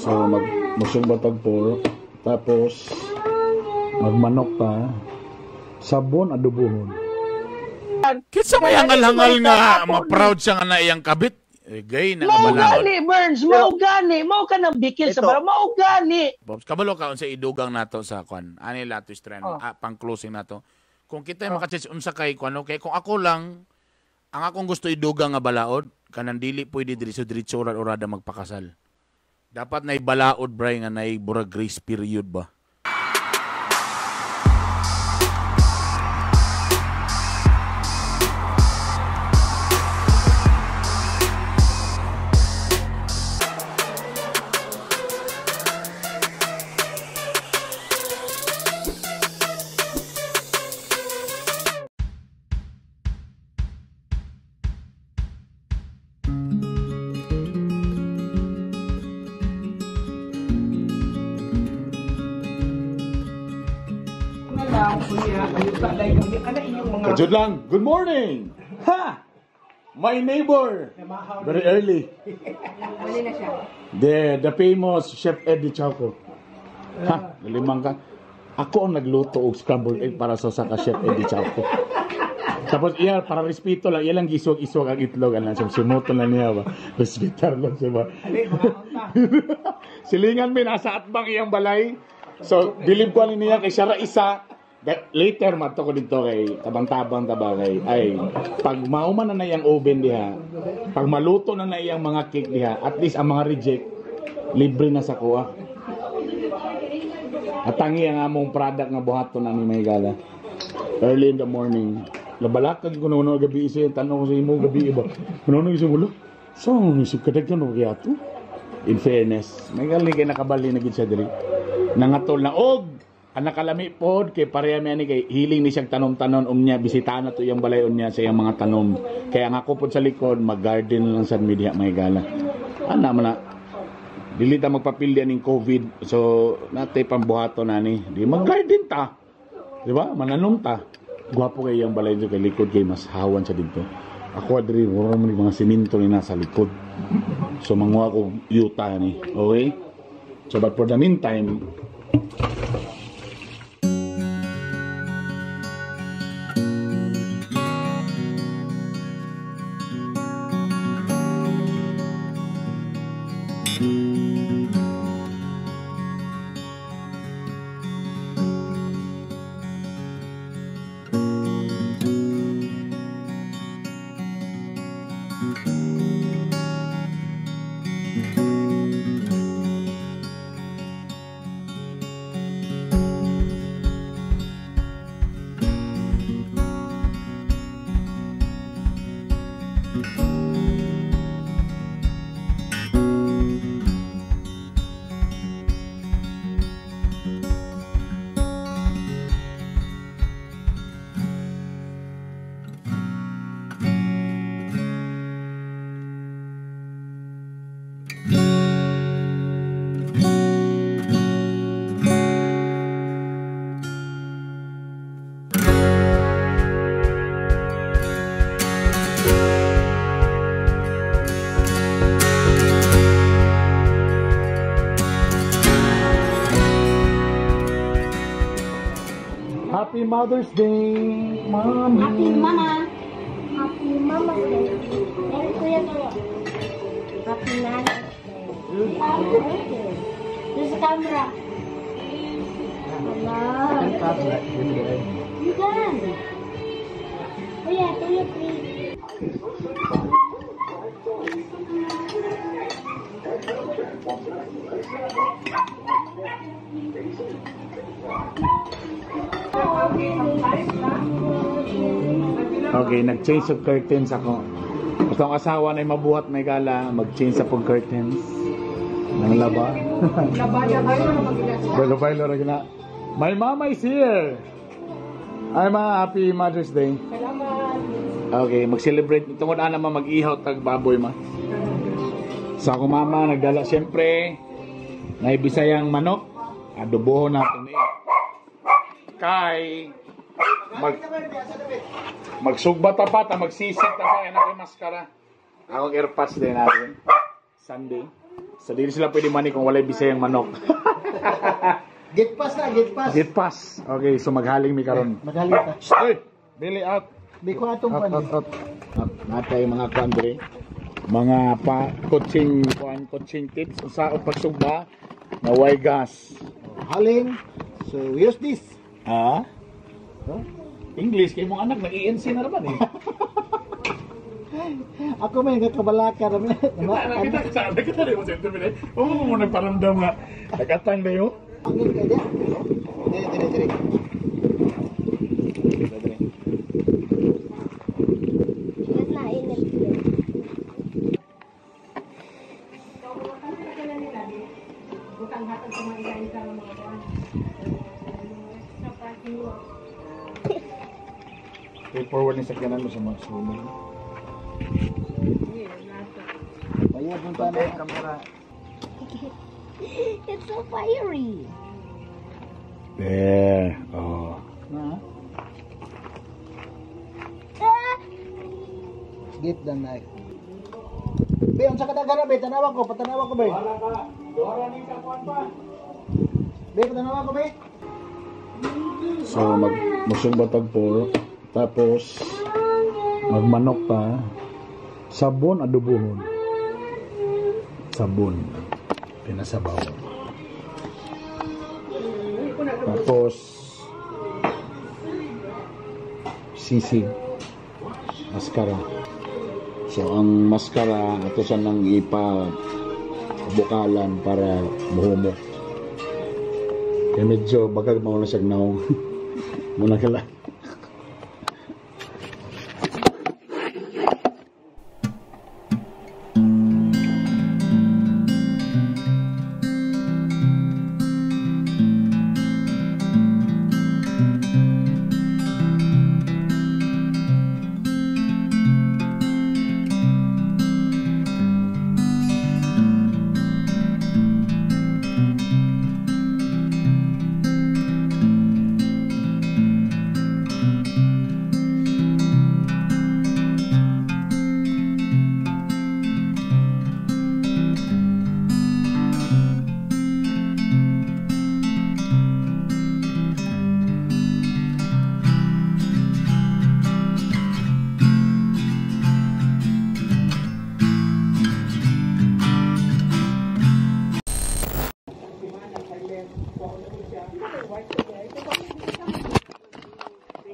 So mag musugba tag pork, tapos magmanok ta. Sabon adobohon. Kinsa may hangal-hangal nga ma-proud siya nga na iyang kabit? Eh, gay na Mao balaod. gani, Burns, mao gani, mao ka nang bikil sa Ito. bara, mao gani. Bobs, kabalo ka unsa idugang nato sa kwan. Ani latest trend, Oh. pang closing nato. Kung kita maka-change unsa kay kwan, okay? Kung ako lang ang akong gusto idugang nga balaod, kanang dili pwede diretso-diretso orada magpakasal. Dapat nay balaod bray nga nay burag grace period ba. Kajud lang, good morning! Ha! My neighbor! Very early. The famous Chef Eddie Choco. Ha! Nalimang ka. Ako ang nagluto og scrambled egg para sa usa ka Chef Eddie Choco. Tapos iya, para respeto lang, iya lang giswag-iswag ang itlog. Ano, sumuto na niya ba? Respetar lang siya ba? Silingan mi nasa atbang iyang balay. So, bilib ko ani niya kay siya ra isa. Later madto ko dito kay tabang-tabang taba kay ay pag mauman na na iyang oven diha, pag maluto na na iyang mga cake diha, at least ang mga reject libre na sa kuha. Atangi ang among product nga buhaton ani may gala. Early in the morning. Labalakad ko nono gabi isa yung tanong ko sa imo gabi iba. Kuno isa mo so isip kadaghan og yato. In fairness, may gali kay nakabali na gid siya diri. Nangatol na og ang nakalami pod kay pareha mi ani kay hiling ni siyang tanom-tanon umnya bisitahan na to iyang balay unya sa iyang mga tanom. Kaya ang ako pod sa likod mag-garden lang sa media may gala. Ana man na dili ta magpapildi aning COVID. So natay pambuhaton ani. Di mag-garden ta. Di ba? Mananom ta. Gwapo kay iyang balay dito kay likod kay mas hawan sa dito. Ako adri wala man mga simento ni nasa likod. So manguha ko yuta ni. Okay? So but for the meantime, Happy Mother's Day, Mommy. Happy Mama. Happy Mama's Day. And Kuya Kuya. Happy Nana's Day. Happy birthday. There's a camera. Wala. You can. Kuya, tuyo please. Okay, nag-change of curtains ako. Basta ang asawa na mabuhat may gala, mag-change sa pong curtains. Nang laba. Laba na gina. My mama is here. Ay ma, happy Mother's Day. Salamat. Okay, mag-celebrate. Tungod ana ma mag-ihaw tag baboy ma. Sa ako mama nagdala siyempre naibisayang manok. Adobohon nato ni. Kay magsugba ta pa ta magsisig ta pa anak maskara. Akong airpods din natin. Sunday. So dili sila pwede mani kung walay Bisayang manok. Get pass na, get pass. Get pass. Okay, so maghaling mi karon. Magaling ka. Oy, Billy out. Di ko atong Out, pan. out, out. Out. Natay mga kuan diri. Mga pa coaching kuan, coaching tips usa o pagsugba na way gas. Haling. So, use this. Ha? English kay mong anak nag-ENC na naman eh. Ako may nagkabalaka rami. Nakita sa nakita rin mo sa interview eh. Oo mo nagparamdam nga. Nagatang na yun. Angin ka diya. Dire, dire, dire. Dire, dire. That's not in the plate. Okay, forward ni sakyanan mo sa mga sumo. Bayad mo ta na kamera. It's so fiery. There. Oh. Na. Ah! Get the knife. Be, unsa ka dagara be? Tanawa ko, patanawa ko be. Be, patanawa ko be. So mag musugba tag pork, tapos magmanok ta. Sabon adobohon. Sabon. Pinasabaw. Tapos sisig. Mascara. So ang mascara ato sa nang ipa bukalan para muhumok. Kaya medyo bagag mauna siya naong. Muna ka lang.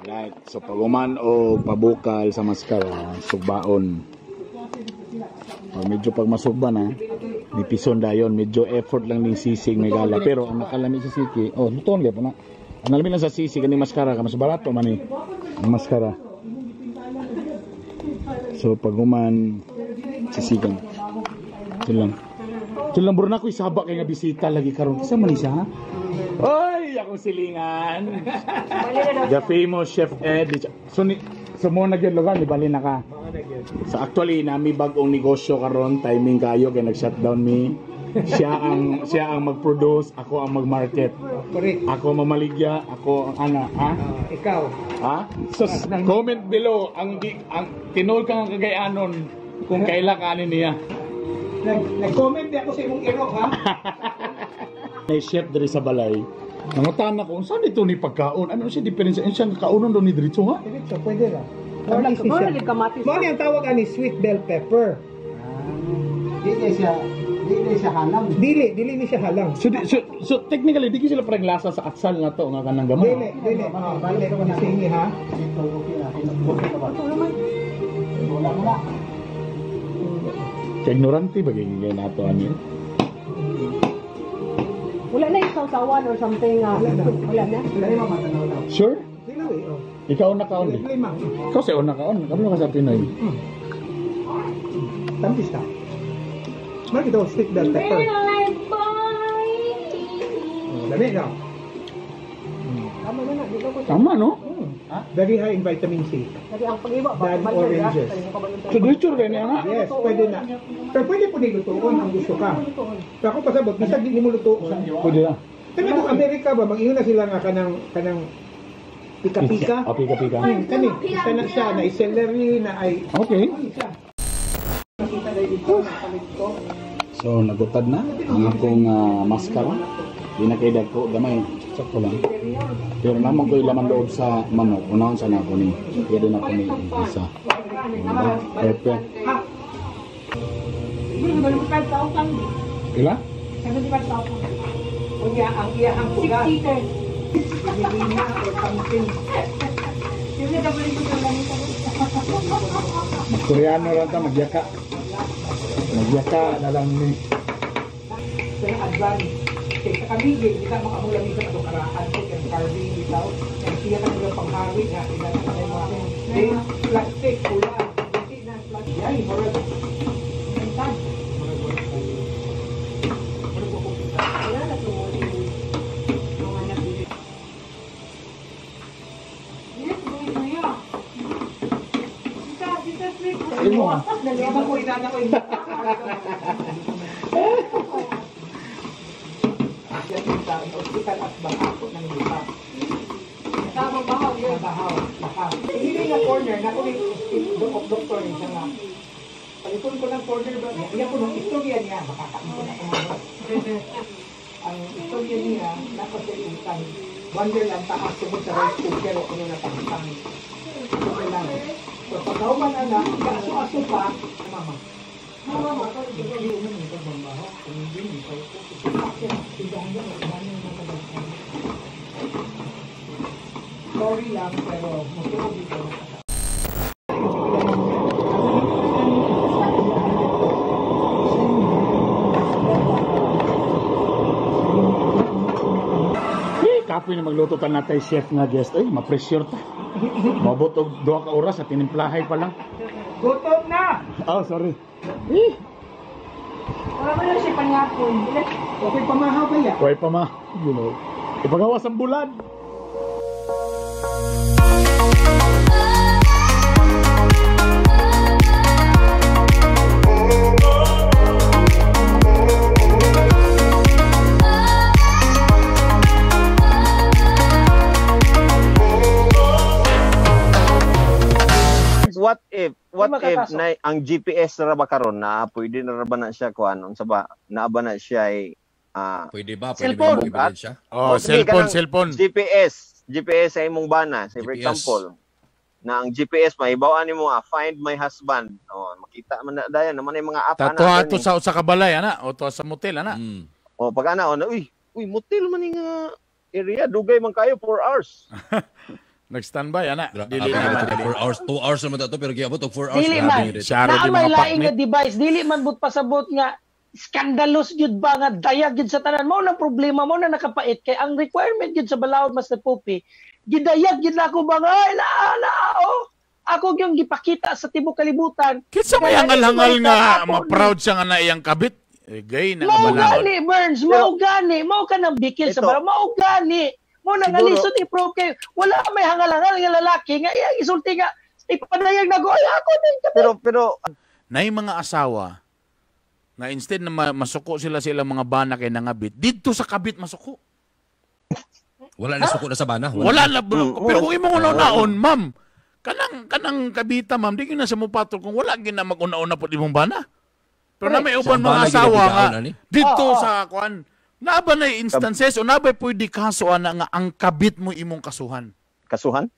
Alright, so paguman o pabukal sa mascara, sugbaon. Pag medyo pag masugba na, ni pison dayon, medyo effort lang ning sisig may gala. Pero ang nakalami sa siki, oh, lutoon gyud po na. Ang nalami lang sa sisig ani mascara ka mas barato man ni ang mascara. So paguman sisigan. Ito lang. Ito lang bro na ko isaba kay nga bisita lagi karon. Kinsa man ni siya? Ha? Oy, akong silingan. The famous Chef Ed. So, ni, so mo na gyud lugar, ni bali na ka. So actually, nami bagong negosyo karon, timing kayo kay nag-shutdown mi. Siya ang mag-produce, ako ang mag-market. Correct. Ako mamaligya, ako ang ana, ha? Ikaw. Ha? So comment below ang di, ang tinuol ka nga kagayanon kung kaila ka ani niya. Nag-comment di ako sa imong erok ha. May chef diri sa balay. Nangutan ako, unsa dito ni pagkaon? Ano siya diferensya? Ano siya kaunon daw ni diretso ha? Diretso, pwede ra. Wala kamatis. Mao ni ang tawag ani sweet bell pepper. Di siya halang. Dili ni siya halang. So technically di sila parang lasa sa atsal na to nga kanang gamay. Dili, dili. Oh, dili ko ni singi ha. Ito, okay na. Okay na ba? Wala mo na. Kay ignorante ba kay nato ani? Wala na yung sausawan or something. Ah. Wala na. Wala na. Wala ni matanaw na. Sure? Dili eh, oh. Ikaw na kaon. Dili Eh. ma. Ikaw sa una kaon, kabalo ka sa Pinoy. Tampis ta. Mao gito sweet bell pepper. Real boy. Oh, Dami no. Tama na na. Di ba ko? Tama no? Very high in vitamin C. Kasi ang pag-iwa ba? Than oranges. So diretso rin niya nga. Yes, pwede na. Pero pwede po ni lutuon ang gusto ka. Pero ako pasabot, bisag di nimo lutuon. Pwede na. Pero kung Amerika ba, mag-ingon na sila nga kanang kanang pika-pika. Oh, pika-pika. Kani, isa na siya, na celery, na ay Okay. So, nagutad na ang akong maskara. Di na kay dagko, gamay, sakto lang. Pero naman ko laman loob sa manok. Unahon sana ako ni. Pwede na ako ni isa. Diba? Perfect. 75,000. Pila? 75,000. Unya ang iyahang pugas. 6 seater. Nilina or something. Koreano lang ta, magyaka. Magyaka na lang ni. Sa advance. Kay sa kamigil, kita makamulam sa kadukaraan ko kay carving bitaw. Kay siya ka nila pang-harvest nga ila na kanay mga di plastic pula. Di na plastic. Ay, murag. Murag wala kayo. Murag ko kita. Imo ha? Di ba ko inana ko yung Yan yung sa hospital at bangako ng lupa. Tama ba? Mabahaw, baka. Hindi nga corner, na ko of doctor niya siya nga. Paliton ko ng corner ba niya, iya ko nung istorya niya, makakain ko na kumaro. Ang istorya niya, nako sa utang. Wonderland, taas tungkol sa rice cooker o ano na pangtang. Ito lang. So pagkauman anak, aso-aso pa, mama. Mama, hindi mo nito bambaho. Kung hindi, hindi ko. Sorry lang, pero mutuo dito. Eh, kapoy na magluto ta natay chef nga guest. Ay, ma-pressure ta. Mabot og 2 ka oras sa tinimplahay pa lang. Gutom na! Oh, sorry. Eh, Wala mo lang siya pangapon. Okay, pamahaw ba yan? way pa ma. You know. Ipagawas ang bulad. What if makakasok. na ang GPS ra ba karon na pwede na ra ba na siya kuan unsa ba naa ba na siya ay Pwede ba? Pwede Cellphone. ba ebidensya? Oh, sige, cellphone, kanang cellphone. GPS sa imong bana, say for GPS. example, na ang GPS mahibaw nimo find my husband. Oh, makita man na dayon naman ay mga app ana. Tatuha to attorney. sa usa ka balay ana o to sa motel ana. Oh, pag ana oh, na, uy, uy motel man ni nga area dugay man kayo 4 hours. Nag-standby ana. Grabe, Dili naman. 4 hours, 2 hours naman to pero giabot og 4 hours. Dili Grabe man. yun. Syaro Naa di may mga laing nga paknit. device, dili man but pasabot nga skandalos gyud ba nga dayag gyud sa tanan mao nang problema mo na nakapait kay ang requirement gyud sa balaod Master Poppy gidayag gyud nako ba nga ay la oh ako gyud gipakita sa tibuok kalibutan. Kinsa may Kaya hangal-hangal ni nga ako ma-proud siya nga na iyang kabit. Eh, gay na nga Mao balaod. gani Burns, mao gani, mao ka nang bikil sa Ito. balaod, mao gani. Mo nang Siguro- alisod i-prove kay wala may hangal-hangal nga lalaki nga iyang isulti nga ipadayag nako ay ako ning kabit. Pero Nay mga asawa nga instead na masuko sila sa ilang mga bana kay nangabit, didto sa kabit masuko. Wala na suko na sa bana. Wala na bro. Pero kung imong una-unaon, ma'am, kanang kabita, ma'am, di gyud na sa mupatol kung wala gyud na mag-una-una pud imong bana. Pero na may uban Sa mga bana asawa ginabigaon, nga ani? didto sa kuan. Naa ba na instances o naa ba pwede kaso ana nga ang kabit mo imong kasuhan? Kasuhan?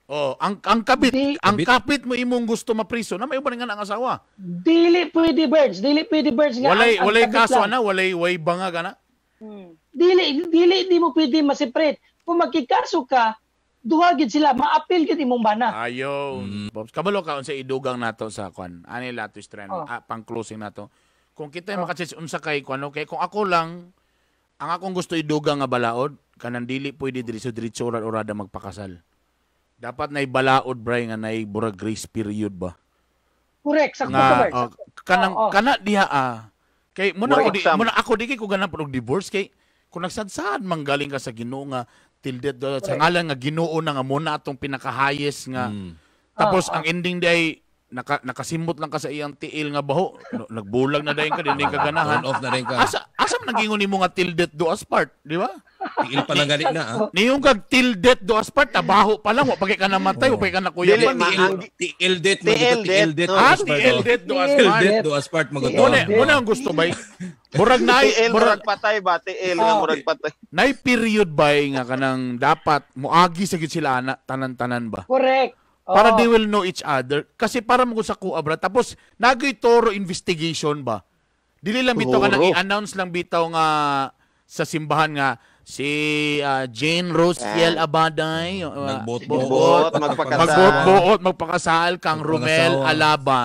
Oh, ang kabit, ang Kabit? kapit mo imong gusto mapriso na may uban nga ang asawa. Dili pwede Burns, dili pwede Burns nga Walay ang walay kabit kaso lang. ana, walay way bangag ana. Dili dili di mo pwede ma-separate. Kung magkikaso ka, duha gid sila, maapil gid imong bana. Ayo. Bobs, kabalo ka unsa idugang nato sa kwan. Ani lato trend Oh. pang closing nato. Kung kita oh. maka unsa kay kwan okay, kung ako lang ang akong gusto idugang nga balaod kanang dili pwede diretso-diretso orada magpakasal. Dapat nay balaod bray nga nay burag grace period ba. Correct, sakto Nga ka Burns. oh, kanang Oo. kana diha ah. Kay muna Murag ako di exam. muna ako di kay ko ganang og divorce kay kung nagsadsad man galing ka sa Ginoo nga till death do sa ngalan nga Ginoo na nga muna atong pinaka-highest nga tapos ang ending day nakasimot lang ka sa iyang tiil nga baho. Nagbulag na dayon ka, di ka ganahan. Turn off na rin ka. Asa Asa man ang gingon nimo nga till death do us part, di ba? Tiil pa lang gani na ah. Niyong kag till death do us part, tabaho pa lang, wa pa kay ka namatay, wa pa kay ka nakuyaban. Dili, ma- ang- Tiil death TL maguto, tiil death, death. no? Ah, till death do us Tiil part. death do us part maguto. Muna ang gusto bay. Murag nay, TL murag murag patay ba? TL nga murag patay. nay period bay nga kanang dapat moagi sa gyud sila ana tanan-tanan ba. Correct. Para Oo. they will know each other kasi para mo sa kuha bra. Tapos nagoy toro investigation ba. Dili lang bitaw kanang Toro. i-announce lang bitaw nga sa simbahan nga si Jane Rose Fiel Abaday Nagbuot-buot, Buot, magpakasal. magbuot-buot magpakasal kang Romel Magpakasawa. Alaba.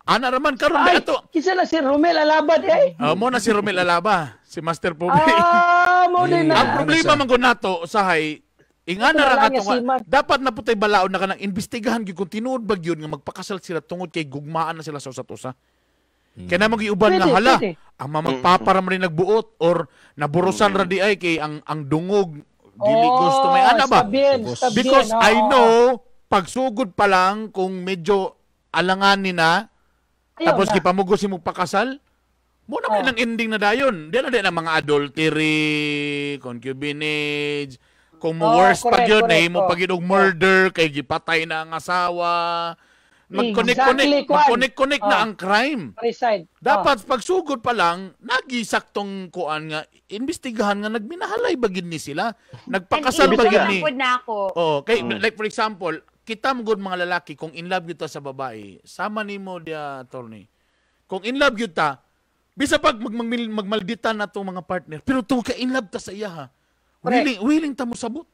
Ana raman karon Ay, ba ato? kinsa na si Romel Alabad eh. Mo na si Romel Alaba, si Master Pobe. Ah, mo din na. Ang problema man gud nato usahay ingana ra Wala nga nga to nga, siman. dapat na putay balaod na kanang imbestigahan gyud kung tinuod ba gyud nga magpakasal sila tungod kay gugmaan na sila sa usat usa. Kaya na mag-iuban nga Pwede, hala, pwede. ang mamagpapa ra man rin nagbuot or naburusan ra di ay kay ang dungog dili Oh, gusto may ana ba? Stabien, stabien, Because oo. I know pagsugod pa lang kung medyo alanganin na Ayaw tapos na. gipamugos si pakasal, mo na Oh. ang ending na dayon. Di na di na mga adultery, concubinage, kung mo Oh, worst pa correct, gyud, correct, nahimo oh. pa gyud og murder kay gipatay na ang asawa. Mag-connect-connect, Exactly, Kwan. mag-connect-connect na Oh. ang crime. Resign. Dapat pagsugod pa lang, nagisaktong kuan nga imbestigahan nga nagminahalay ba gid ni sila? Nagpakasal ba gid ni? Pud na ako. Oh, kay like for example, kita mo gud mga lalaki kung in love gyud ta sa babae, sama nimo dia attorney. Kung in love gyud ta, bisa pag magmalditan na tong mga partner, pero tungod kay in love ta sa iya ha. Correct. Willing ta mo sabot.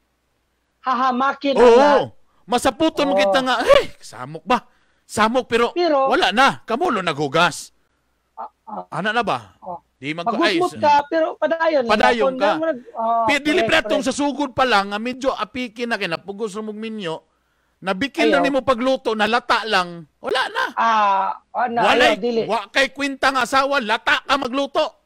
Hahamakin ang lahat. Oo. Masaputon mo Oo. kita nga, hey, samok ba? Samok pero, Pero- wala na, kamulo naghugas. Ana na ba? Oh. Di mag ay, Magusmot ka, pero padayon. lang. Padayon ka. Oh, Pero dili correct, pretong correct. sa sugod pa lang, nga medyo apiki na kay napugos ra mong minyo, nabikil na Ayaw. nimo pagluto, nalata lang, wala na. Ah, ana, Walay, ayaw, dili. wa kay kwenta nga asawa, lata ka magluto.